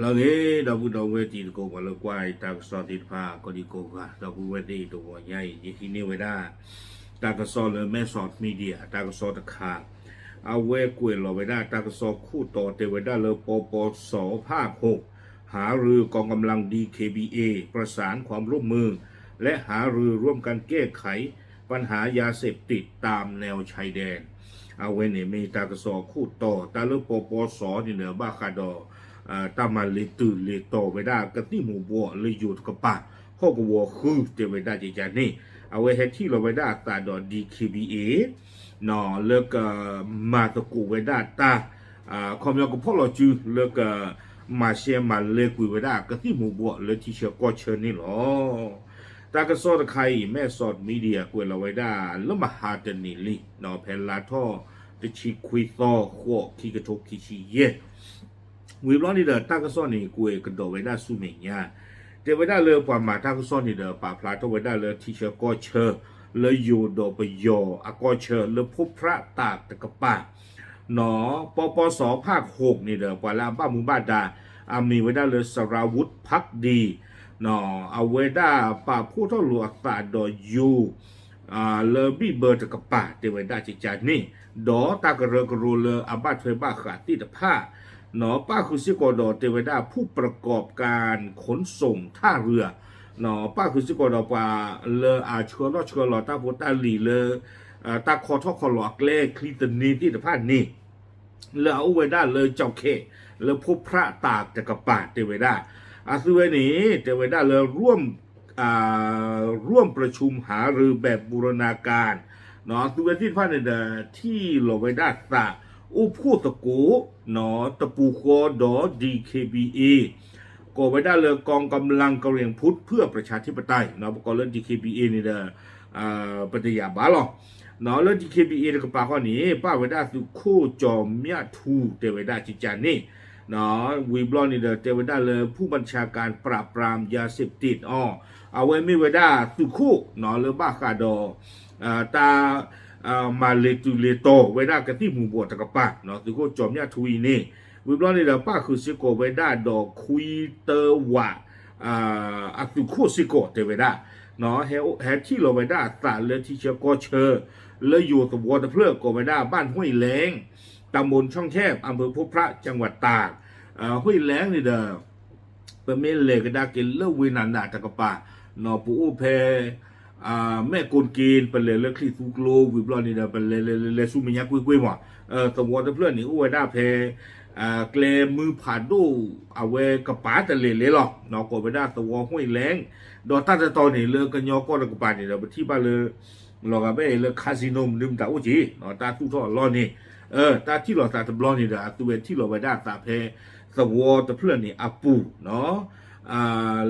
လၢအဂ့ၤ ဒီပုၢ်ဒီဝဲၢ်တံၤသကိး ပှၤလၢကွၢ်တၢ်ကစီၣ်သ့ၣ်တဖၣ် ကိးဒံကိးဂၤ ဒီပုၢ်ဝဲၢ်သ့ၣ်တဂီၤညါအံၤ ယဟံးန့ၢ်ဝဲဒၣ် တၢ်ကစီၣ်လၢ Maxos Media တၢ်ကစီၣ်တခါ အဝဲကွဲးလီၤဝဲဒၣ်တၢ်ကစီၣ်ခိၣ်တီတဲဝဲဒၣ်လၢ ပပစ ภาคหก หารือ กองกำลัง ดีเคบีเอ ประสานความร่วมมือ และหารือร่วมกันแก้ไขปัญหายาเสพติดตามแนวชายแดน အဝဲန့ၣ်မ့ၢ်တၢ်ကစီၣ်ခိၣ်တီ တၢ်လၢပပစန့ၣ်ဒီး ဘၣ်ဃးဒီး တၢ်မၤလဲၤတုၤလဲၤတီၤဝဲဒၣ်ကသံၣ်မူၤဘှီးလၢယိၤတကပၤ ဟီၣ်ကဝီၤဃုတဲဝဲဒၣ်ကကန့ၣ် အဝဲဟဲထံၣ်လီၤဝဲဒၣ်အသးဒီး ဒီ เคบีเอ လၢကမၤသကိးဝဲဒၣ်တၢ် ခီပညီကဖီၣ်လီၤစုလၢက မၤရှဲမၤလဲၤကွံာ်ဝဲဒၣ်ကသံၣ်မူၤဘှီးလၢထံဆၢကီၢ်ဆၢန့ၣ်လီၤ. တၢ်ကစီၣ်တခါအံၤ Maxos Media ကွဲးလီၤဝဲဒၣ်လၢမဟါတနံၤလံ ဖဲလါထီၣ်တဆံခွံသီ ဃိး ခံကထိခံဆံယဲၢ် ဝံၤဘျီန့ၣ်ဒီး တၢ်ကစီၣ်န့ၣ် ကွဲးကဒီးဝဲဒၣ်ဆူမဲာ်ညါ တဲဝဲဒၣ်လၢပှၤမၤတၢ်ကစီၣ်န့ၣ်ဒီး ပာ်ဖျါထီၣ်ဝဲဒၣ်လၢထံဆၢကီၢ်ဆၢ လၢယိၤဒီးပယီၤအကီၢ်ဆၢ လၢဖိဖြးတၢ်တကပၤ ပပစ ภาคหก န့ၣ်ဒီး ပှၤလၢအဘၣ်မူဘၣ်ဒါ အမံၤဝဲဒၣ်လၢ สราวุธ ภักดี အဝဲဒၣ်ပာ်ဖှိၣ်ထီၣ်လိာ်အသးဒီးယိၤ လၢဘံၣ်ဘၢတကပၤ တဲဝဲဒၣ်ကကန့ၣ် ဒီးတၢ်ကရၢကရိလၢအဘၣ်ထွဲဘၣ်ဃးသ့ၣ်တဖၣ် ပၣ်ဃုာ်စ့ၢ်ကီးဒီးတဲဝဲဒၣ် ผู้ประกอบการขนส่งท่าเรือ ပၣ်ဃုာ်စ့ၢ်ကီးဒီးပှၤလၢအဆှၢလီၢ်ဆှၢလီၤတၢ်ဖိတၢ်လံၤလၢ တၢ်ခီထီၣ်ခီလီၤအကျဲချံသန့သ့ၣ်တဖၣ်န့ၣ် လၢအအိၣ်ဝဲဒၣ်လၢကၠီၣ်ခဲၣ် လၢဖိဖြးတၢ်တကပၤတဲဝဲဒၣ် အသုဝဲန့ၣ် တဲဝဲဒၣ်လၢ ร่วมประชุมหารือแบบบูรณาการ သုဝဲသ့ၣ်တဖၣ်န့ၣ်ဒီး ထံၣ်လီၤဝဲဒၣ်သး အိၣ်ဖှိၣ်သကိး တပူၤဃီဒီး ဒီ เคบีเอ ကိးဝဲဒၣ်လၢ กองกำลังกะเหรี่ยงพุทธเพื่อประชาธิปไตย ပကိးလၢ ဒီ เคบีเอ န့ၣ်ဒီး ပတယာ်ဘၣ်လီၤ လၢ ဒီ เคบีเอ တကပၤဃီန့ၣ် ပၣ်ဝဲဒၣ်သုးခိၣ်ကၠီၤမျၣ်ထူတဲဝဲဒၣ်ကကန့ၣ် ဝံၤဘျီန့ၣ်ဒီး တဲဝဲဒၣ်လၢ ผู้บัญชาการปราบปรามยาเสพติด အီၤ အဝဲမ့ၢ်ဝဲဒၣ်သုးခိၣ် လၢဘၣ်ဃးဒီး တၢ် မၤလဲၤတုၤလဲၤတီၤဝဲဒၣ်ကသံၣ်မူၤဘှီးတကပၤ သုးခိၣ်ကၠီၤမျၣ်ထူအံၤန့ၣ် ဝံၤဘျီန့ၣ်ဒီး ပၣ်ဃုာ်စ့ၢ်ကီးဝဲဒၣ်ဒီး ခွံတၢဝး အသုးခိၣ်စ့ၢ်ကီးတဲဝဲဒၣ် ဟဲထံၣ်လီၤဝဲဒၣ်အသးလၢထံဆၢကီၢ်ဆၢ လၢယိၤသဝီတဖျၢၣ်ကိးဝဲဒၣ် บ้านห้วยแล้ง ตำบลช่องแคบ อำเภอพบพระ จังหวัดตาก ห้วยแล้ง န့ၣ်ဒီး ပမ့ၢ်လဲၤကဒါက့ၤလၢဝ့ၢ်နၤနၤတကပၤ ပအိၣ်ဖဲ မဲၣ်ကိၣ်က့ၤ ပလဲၤလၢချံၣ်သူကျိ ဝံၤဘျီန့ၣ်ဒီး ပလဲၤလဲၤလဲၤလဲၤဆူမဲာ်ညါကွ့ၢ်ကွ့ၢ်မး သဝီတဖျၢၣ်န့ၣ် အိၣ်ဝဲဒၣ်ဖဲ ကျဲမုၢ်ဖးဒိၣ် အဝဲကပၤတလဲၤလဲၤလီၤ ကိးဝဲဒၣ်သဝီ ห้วยแล้ง ဒီးတၢ်တတီၤန့ၣ် လၢကညီကီၢ်တကပၤန့ၣ်ဒီး ပထံၣ်ဘၣ်လၢ လီၤဂာ်ဘၣ်အံၤလၢ casino မနုၤမတၤအိၣ်က့ၤ တၢ်သူၣ်ထီၣ်အလီၢ်န့ၣ် တၢ်ထံၣ်လီၤသးတဘျီန့ၣ်ဒီး အသုဝဲထံၣ်လီၤဝဲဒၣ်အသးဖဲ သဝီတဖျၢၣ်န့ၣ်အပူၤ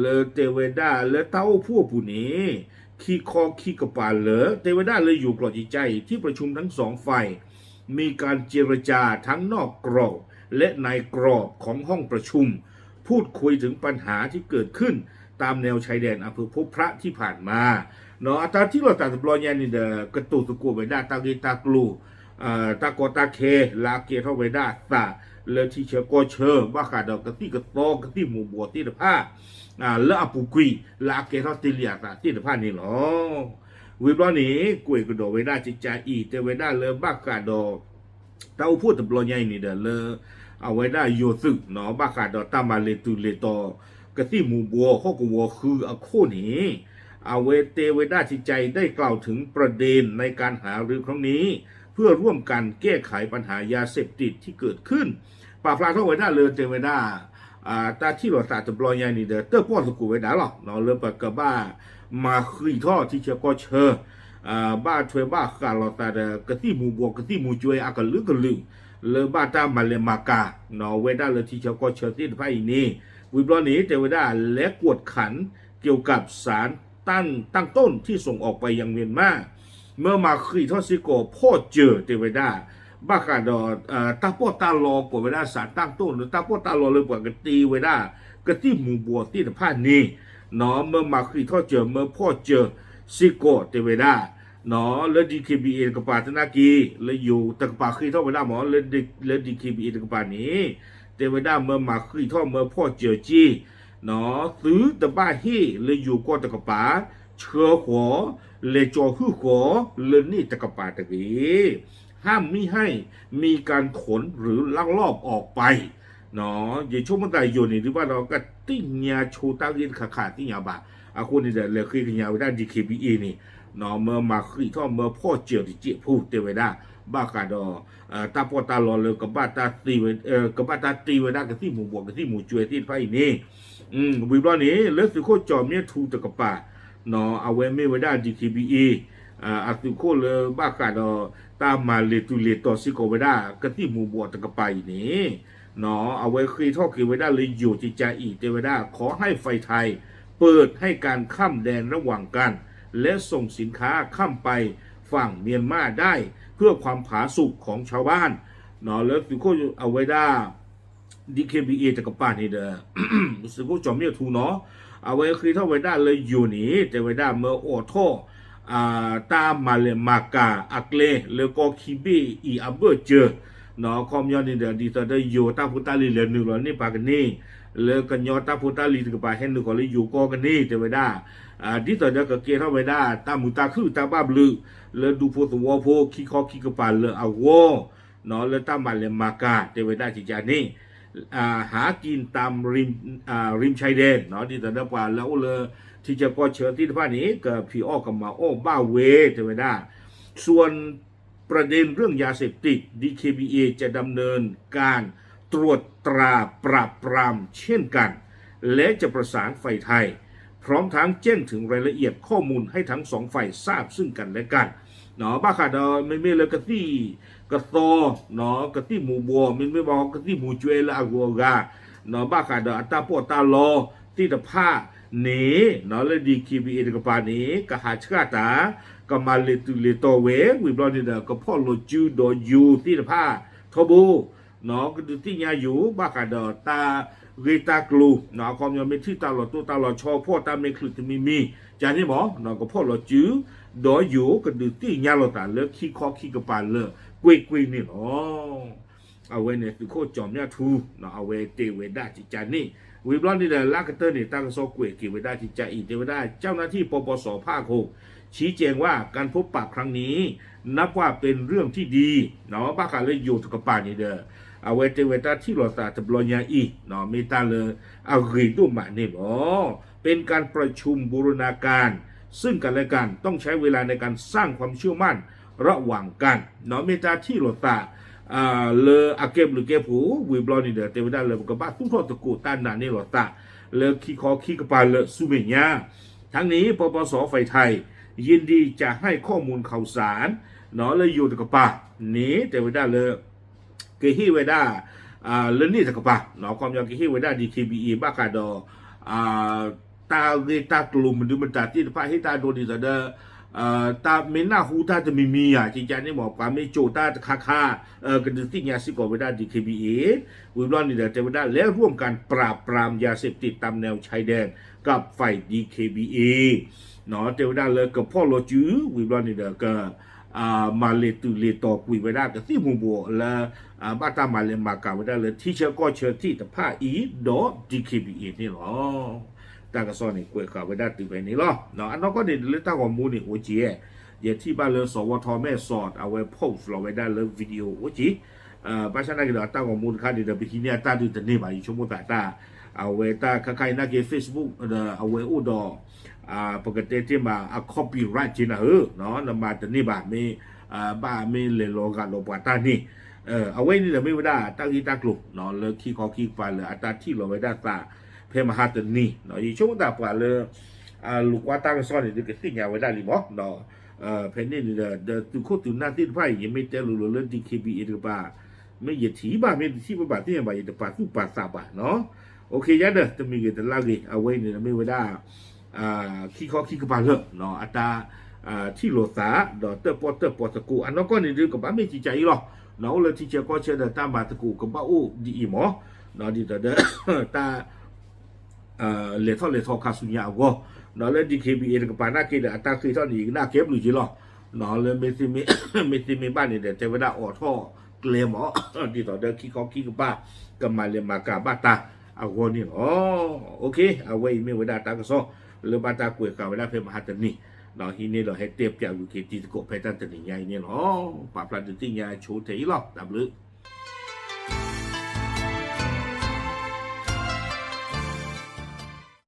လၢတဲဝဲဒၣ်လၢတၢ်အိၣ်ဖှိၣ်အပူၤန့ၣ် ခံခီခံကပၤလၢ တဲဝဲဒၣ်လၢယိၤကျိာ်ကကအံၤ ที่ประชุมทั้งสองฝ่าย มีการเจรจาทั้งนอกกรอบและในกรอบของห้องประชุม พูดคุยถึงปัญหาที่เกิดขึ้นตามแนวชายแดนอำเภอพบพระที่ผ่านมา အတၢ်ထံၣ်လိာ်သးတဘျီညါန့ၣ်ဒီး ကတိၤသကိးဝဲဒၣ်တၢ်ဂ့ၢ်တၢ်ကျိၤ တၢ်ကီတၢ်ခဲ လၢအကဲထီၣ်ဝဲဒၣ်အသး လၢထံဆၢကီၢ်ဆၢ ဘၣ်ဃးဒီးကသံၣ်ကသီကသံၣ်မူၤဘှီးသ့ၣ်တဖၣ် လၢအပူၤကွံာ် လၢအကဲထီၣ်တ့ၢ်လံအသးသ့ၣ်တဖၣ်န့ၣ်လီၤ. ဝံၤဘျီန့ၣ် ကွဲးကဒီးဝဲဒၣ်ကကအံၤ တဲဝဲဒၣ်လၢဘၣ်ဃးဒီး တၢ်အိၣ်ဖှိၣ်တဘျီညါအံၤန့ၣ်ဒီးလၢ အဝဲဒၣ်ယိၤသုး ဘၣ်ဃးဒီးတၢ်မၤလဲၤတုၤလဲၤတီၤ ကသံၣ်မူၤဘှီးဟီၣ်ကဝီၤဃုအခိၣ်န့ၣ် အဝဲတဲဝဲဒၣ်ကကအံၤ ได้กล่าวถึงประเด็นในการหารือครั้งนี้ เพื่อร่วมกันแก้ไขปัญหายาเสพติดที่เกิดขึ้น ပာ်ဖျါထီၣ်ဝဲဒၣ်လၢတဲဝဲဒၣ် တၢ်ထံၣ်လိာ်သးတဘျီညါန့ၣ်ဒီး တၢၣ်ပီၣ်သကိးဝဲဒၣ်လီၤ လၢပကဘၣ်မၤဃံးထီၣ်ထံဆၢကီၢ်ဆၢ ဘၣ်ထွဲဘၣ်ဃးလိာ်သးဒီး ကသံၣ်မူၤဘှီးကသံၣ်မူၤကၠွဲအကလုာ်ကလုာ် လၢဘၣ်တၢ်မၤလဲၤမၤကၤ ဝဲဒၣ်လၢထံဆၢကီၢ်ဆၢသ့ၣ်တဖၣ်အံၤန့ၣ် ဝံၤဘျီန့ၣ် တဲဝဲဒၣ် และกวดขัน เกี่ยวกับสารตั้งต้นที่ส่งออกไปยังเมียนมา เมื่อมาขีดทอดเสียก่อ พอเจอ တဲဝဲဒၣ် ဘၣ်ဃးဒီး တၢ်ပီးတၢ်လီကိးဝဲဒၣ် สารตั้งต้น လၢတၢ်ပီးတၢ်လီလၢပှၤကတ့ဝဲဒၣ် ကသံၣ်မူၤဘှီးသ့ၣ်တဖၣ်န့ၣ် เมื่อมาขีดทอดเจอ เมื่อพอเจอ เสียก่อ တဲဝဲဒၣ် လၢ ဒီ เคบีเอ တကပၤသနာ်က့ လၢယိၤတကပၤဃ့ထီၣ်ဝဲဒၣ်မး လၢ ဒီ เคบีเอ တကပၤန့ၣ် တဲဝဲဒၣ်မၢမၤဃံးထီၣ်မၢဖီၣ်စၢၤက့ သုတဘၣ်ဟ့ၣ်လၢယိၤကီၢ်တကပၤ ဆှၢဃီၤ လဲၤကၠီၤဟုၣ်ဃီၤလၢန့ၣ်တကပၤတဂ့ၤ ห้ามมิให้มีการขนหรือลักลอบออกไป ယဆိကမိၣ်သးယိၤန့ၣ် ဒုးဘၣ်ဒီးကသ့ၣ်ညါဆိတၢ်ဂ့ၢ်တခါခါ သ့ၣ်ညါဘၣ်. အဃိန့ၣ်ဒီး လဲၤဃ့ကညးဝဲဒၣ် ဒီး ခ့ဘံၣ်အ့ၣ်န့ၣ် မၢမၤဃံးထီၣ်မၢဖီၣ်စၢၤတစဲးဖိ တဲဝဲဒၣ် ဘၣ်ဃးဒီး တၢ်ပီးတၢ်လီလၢ ကဘၣ်တၢ်တ့ဝဲဒၣ်ကသံၣ်မူၤဘှီး ကသံၣ်မူၤကွဲသ့ၣ်တဖၣ်အံၤန့ၣ် ဝံၤဘျီန့ၣ် လၢသုးခိၣ်ကၠီၤမၠဲၣ်ထူတကပၤ အဝဲမ့ၢ်ဝဲဒၣ် ဒီး ခ့ဘံၣ်အ့ၣ် အသုးခိၣ်လၢဘၣ်ဃးဒီး တၢ်မၤလဲၤတုၤလဲၤတီၤစ့ၢ်ကီးဝဲဒၣ် ကသံၣ်မူၤဘှီးတကပၤအံၤန့ၣ် အဝဲဃ့ထီၣ်က့ၤဝဲဒၣ်လၢယိၤကကါအံၤ တဲဝဲဒၣ် ขอให้ฝ่ายไทย เปิดให้การข้ามแดนระหว่างกัน และส่งสินค้าข้ามไปฝั่งเมียนมาได้ เพื่อความผาสุกของชาวบ้าน လၢသုးခိၣ်အဝဲဒၣ် ဒီး ခ့ဘံၣ်အ့ၣ် တကပၤန့ၣ်ဒီး သုးခိၣ်ကၠီၤမၠဲၣ်ထူနီၤ အဝဲဃ့ထီၣ်ဝဲဒၣ်လၢယိၤန့ၣ် တဲဝဲဒၣ်မၢအိးထီၣ် တၢ်မၤလဲၤမၤကၤအကျဲလၢကီၢ်ခံဘ့ၣ်အံၤအဘၢၣ်စၢၤ အခီပညီန့ၣ်ဒီး ဒ်သိးဒီးယိၤတၢ်ဖိတၢ်လံၤလဲၤနုာ်လီၤန့ၢ်ပှၤကန့ၢ် လၢကညီတၢ်ဖိတၢ်လံၤတကပၤဟဲနုာ်ဃီၤလၢယိၤကီၢ်ကန့ၢ် တဲဝဲဒၣ် ဒ်သိးဒီးကကဲထီၣ်ဝဲဒၣ်တၢ်မုာ်တၢ်ခုၣ်တၢ်ဘၣ်ဘျုး လၢဒူဖိသဝီဖိခံခီခံကပၤလၢအဂီၢ် လၢတၢ်မၤလဲၤမၤကၤ တဲဝဲဒၣ်ကကါန့ၣ် หากินตามริมอ่าริมชายแดน ဒ်သိးဒီးပှၤလၢအအိၣ်လၢ ထံဆၢကီၢ်ဆၢသ့ၣ်တဖၣ်န့ၣ် ကဖံးအီၣ်ကမၤအီၣ်ဘၣ်ဝဲ တဲဝဲဒၣ် ส่วนประเด็นเรื่องยาเสพติด ดี เค บี เอ จะดำเนินการตรวจตราปราบปรามเช่นกัน และจะประสานฝ่ายไทย พร้อมทั้งแจ้งถึงรายละเอียดข้อมูลให้ทั้งสองฝ่ายทราบซึ่งกันและกัน ဘၣ်ဃးဒီး မ့မ့ၢ်လၢကသံၣ်ကသီ ကသံၣ်မူၤဘှီး မ့မ့ၢ်ဘၣ်ကသံၣ်မူၤကွဲလၢအဂုၤအဂၤ ဘၣ်ဃးဒီးအတၢ်ပီးတၢ်လီသ့ၣ်တဖၣ်န့ၣ် လၢ ဒီး ခ့ဘံၣ်အ့ၣ် တကပၤန့ၣ် ကဟးဆှၣ်တၢ် ကမၤလဲၤတုၤလဲၤတီၤဝဲ ဝံၤဘျီန့ၣ်ဒီး ကဖီၣ်လိာ်စုဒီးယိၤသ့ၣ်တဖၣ်ထီဘိ ကဒုးသ့ၣ်ညါယိၤ ဘၣ်ဃးဒီးတၢ်ဂ့ၢ်တၢ်ကျိၤ အခီပညီမ့ၢ်ထံၣ်တၢ်လီၤတိၢ်တၢ်လီၤဆီဖီၣ်တၢ်မဲာ်ချံးတမံၤမံၤ ကန့ၣ်မ့ၢ် ကဖီၣ်လိာ်စု ဒီးယိၤကဒုးသ့ၣ်ညါလိာ်သးလၢခံခီခံကပၤလၢကွ့ၢ်ကွ့ၢ်န့ၣ်လီၤ. အဝဲန့ၣ် သုးခိၣ်ကၠီၤမၠၣ်ထူ အဝဲတဲဝဲဒၣ်ကကါန့ၣ် ဝံၤဘျီန့ၣ်ဒီး လၢကတၢၢ်န့ၣ် တၢ်ကစီၣ်ကွဲးက့ၤဝဲဒၣ်ကကါအံၤ တဲဝဲဒၣ် เจ้าหน้าที่ ปปส ภาคหก ชี้แจงว่า การพบปะครั้งนี้ นับว่าเป็นเรื่องที่ดี ဘၣ်ဃးလၢယိၤတကပၤန့ၣ်ဒီး အဝဲတဲဝဲတၢ်ထံၣ်လိာ်သးတဘျီညါအံၤ မ့ၢ်တၢ်လၢအဂ့ၤဒိၣ်မးန့ၣ်လီၤ. เป็นการประชุมบูรณาการซึ่งกันและกัน ต้องใช้เวลาในการสร้างความเชื่อมั่นระหว่างกัน မ့ၢ်တၢ်ထံၣ်လိာ်သး လၢအကဲဘျုးကဲဖှိၣ် ဝံၤဘျီန့ၣ်ဒီး တဲဝဲဒၣ်လၢပကဘၣ်သူၣ်ထီၣ်သကိးတၢ်နာ်န့ၢ်လိာ်သး လၢခံခီခံကပၤလၢဆူမဲာ်ညါ ทั้งนี้ ปปส ฝ่ายไทย ยินดีจะให้ข้อมูลข่าวสาร လၢယိၤတကပၤန့ၣ် တဲဝဲဒၣ်လၢ ကဟ့ၣ်ဝဲဒၣ် လၢန့ၣ်တကပၤ အခီပညီကဟ့ၣ်ဝဲဒၣ် ဒီး ခ့ဘံၣ်အ့ၣ် ဘၣ်ဃးဒီး တၢ်ဂ့ၢ်တၢ်ကျိၤမနုၤမတၤသ့ၣ်တဖၣ် ဟ့ၣ်တၢ်ဒိဒ်သိးဒီး တၢ်မ့ၢ်နၢ်ဟူတၢ်တမံၤမံၤဧါ ကကါန့ၣ်မ့ၢ် ပှၤမ့ၢ်ကိၤတၢ်တခါခါ ကဒုးသ့ၣ်ညါစ့ၢ်ကီးဝဲဒၣ် ဒီး ခ့ဘံၣ်အ့ၣ် ဝံၤဘျီန့ၣ်ဒီး တဲဝဲဒၣ် และร่วมกันปราบปรามยาเสพติดตามแนวชายแดนกับฝ่าย ดี เค บี เอ တဲဝဲဒၣ်လၢကဖီၣ်လိာ်စု ဝံၤဘျီန့ၣ်ဒီး က မၤလဲၤတုၤလဲၤတီၤကွံာ်ဝဲဒၣ်ကသံၣ်မူၤဘှီးလၢ ဘၣ်တၢ်မၤလဲၤမၤကၤဝဲဒၣ်လၢထံဆၢကီၢ်ဆၢသ့ၣ်တဖၣ်အံၤ ဒီး ဒီး ခ့ဘံၣ်အ့ၣ် န့ၣ်လီၤ. တၢ်ကစီၣ်န့ၣ် ကွဲးဃာ်ဝဲဒၣ်တုၤဖဲန့ၣ်လီၤ. အနီၢ်ကီၢ်န့ၣ် လၢတၢ်ဂီၤမူန့ၣ်အိၣ်က့ၤ ယထံၣ်ဘၣ်လၢ စဝီထီ မဲၢ်စီး အဝဲ post လီၤဝဲဒၣ်လၢ video အိၣ်က့ၤ ဘၣ်ဆၣ်သနာ်က့ဒီး အတၢ်ဂီၤမူတခါန့ၣ်ဒီး ပဟံးန့ၢ်အတၢ်ဒုးတန့ၢ်ဘၣ် ယဆိကမိၣ်သးတၢ် အဝဲတၢ်ခါခါအံၤနာ်က့ Facebook ဒီးအဝဲအိၣ်ဒီး ပကတဲတ့ၢ်မး အ copyright က့နၤဧၢ နမၤတန့ၢ်ဘၣ် မ့ၢ် ဘၣ်မ့ၢ်လဲၤလီၤဂာ်ဒီးပှၤတၢ်န့ၣ် အဝဲန့ၣ်ဒီးမ့ၢ်ဝဲဒၣ်တၢ်ဂ့ၢ်တၢ်ကျိၤ လၢခံခီခံကပၤလၢအတၢ်ထံၣ်လီၤဝဲဒၣ်သး ဖဲမဟါတနံၤ ယဆိကမိၣ်သးပှၤလၢ လိာ်ကွၢ်တၢ်ကစီၣ်န့ၣ် ဒုးကသ့ၣ်ညါဝဲဒၣ်လံမး ဒီး ဖဲန့ၣ်န့ၣ်ဒီး ဒီးသုးခိၣ်သုးနၢ်သ့ၣ်တဖၣ်အံၤ ယမ့ၢ်တဲလိၤလိၤလၢ ဒီး ခ့ဘံၣ်အ့ၣ် တကပၤ မ့ၢ်ယထံၣ်ဘၣ် မ့ၢ်တထံၣ်ဘၣ်ဘၣ်သ့ၣ်ညါဘၣ် ယတပာ်သူၣ်ပာ်သးဘၣ်နီၤ ယၤဒီး တမံၤဂ့ၤတလါဂ့ၤ အဝဲအံၤန့ၣ်ဒီးမ့ၢ်ဝဲဒၣ် ခံခီခံကပၤလၢ အတၢ် ထံၣ်လိာ်သး ဒီးတၢၣ်ပီၣ်တၢၣ်ပီသကိး အနီၢ်ကီၢ်န့ၣ်ဒုးကဘၣ်မ့ၢ်ကကါအံၤလီၤ အိၣ်လၢထံဆၢကီၢ်ဆၢဒီးတၢ်မၤသကိးကဘၣ်အိၣ်ဒ်အံၤမး ဒ်သိးဒီး တၢ် လဲၤထီၣ်လဲၤထီခါဆူညါအဂီၢ် ဒီးလၢ ဒီး ခ့ဘံၣ်အ့ၣ် တကပၤနာ်က့ဒီး အတၢ်ဃ့ထီၣ်န့ၣ် ယကနၣ်ကဲဘျုးက့လီၤ လၢ မ့ၢ်သ့မ့ၢ်ဘၣ်န့ၣ်ဒီး တဲဝဲဒၣ်အိးထီၣ် ကျဲမး ဒ်သိးဒီးခံခီခံကပၤ ကမၤလဲၤမၤကၤဘၣ်တၢ်အဂီၢ်န့ၣ်လီၤ. အဝဲအံၤမ့ၢ်ဝဲဒၣ်တၢ်ကစီၣ် လၢဘၣ်တၢ်ကွဲးဃာ်ဝဲဒၣ်ဖဲမဟါတနံၤ ဒီးဟံးန့ၢ်ဒီးဟဲတဲပၠးဂုာ်က့ၤတံၤသကိးဖဲတၢ်တနံၤညါအံၤန့ၣ်လီၤ. ပာ်ဖျါဒုးသ့ၣ်ညါဆိထဲအံၤလီၤ. တၢ်ဘျုး